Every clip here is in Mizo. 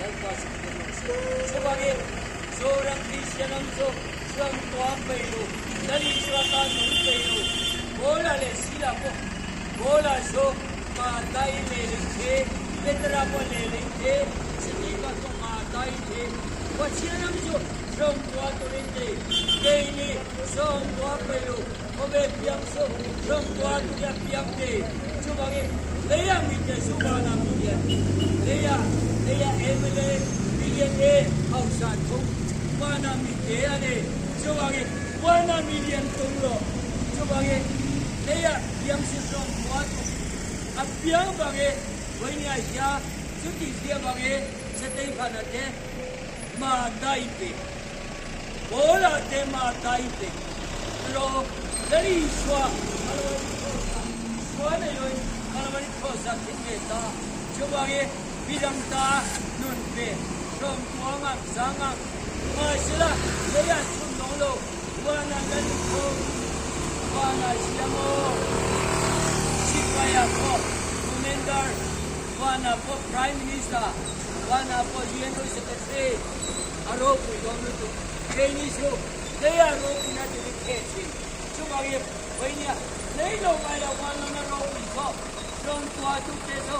Lalpa chu Pathian rawh se. Chuvangin Zoram Kristian ram chu chuang tuam pei lu, Lal Isua tan nung pei lu, Paula leh Sila pawh Paula chu Matai lehling the, Petera pawh lehling the, Stephen pawh Matai the. Pathian ram chu chuang tua turin ti, keini chuang tua pei lu, khawvel piang chu chuang tua turia piang ti. Chuvangin leia mite chu vana million, leia leia mla million e hausa thung vana mite a ni. Chuvangin vana million tum rawh. Chuvangin leia piang chu chuang tua tum a piang bange vawinia hia chuti hria bange chetei phana te ma dai pe. Bawla te ma dai pe. Ro Lal Isua Kalvari Cross-ah Isua nei loin Kalvari Cross-ah thin ve ta. Chuvangin midang ta nun pe hlawm tuangah zangah mahsela leiah chhun dawng lo Vana Lal Ikho Vana Siam aw Sipaia pawh Commander Vana pawh Prime Minister Vana pawh UNO Secretary a ropui dawn lutuk. Keini chu Leiah ropuina turin kheh thin. Chuvangin, vawinia lei lo ngai lo vanlawna ropui zawk tlawm tua tute chu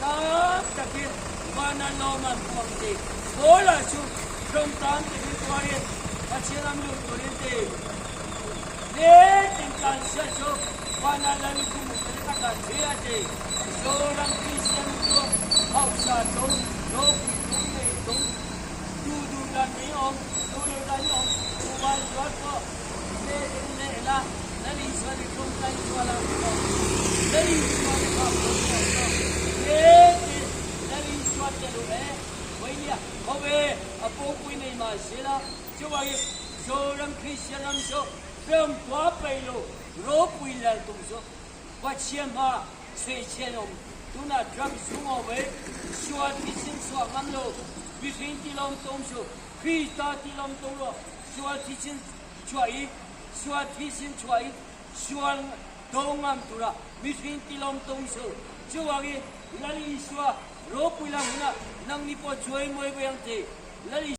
tam takin vana lawm an puang ti. Paula chu tlawm tam takin tuarin Pathian ram lut turin ti. Nitin kan hriat chu vana lal lukhum upain a kan thei a ti. Zoram Kristian chu hausa tum, ropui tum, nei tum, duh duh dan mai awm. Krista ti lawm to law sual thisen chuah i sual thisen chuah i sual do ngam tura mihring ti lawm to so. Chuvangin Lal Isua ropui lang hunah nangni pawh chuai mawi ve ang che. Lal.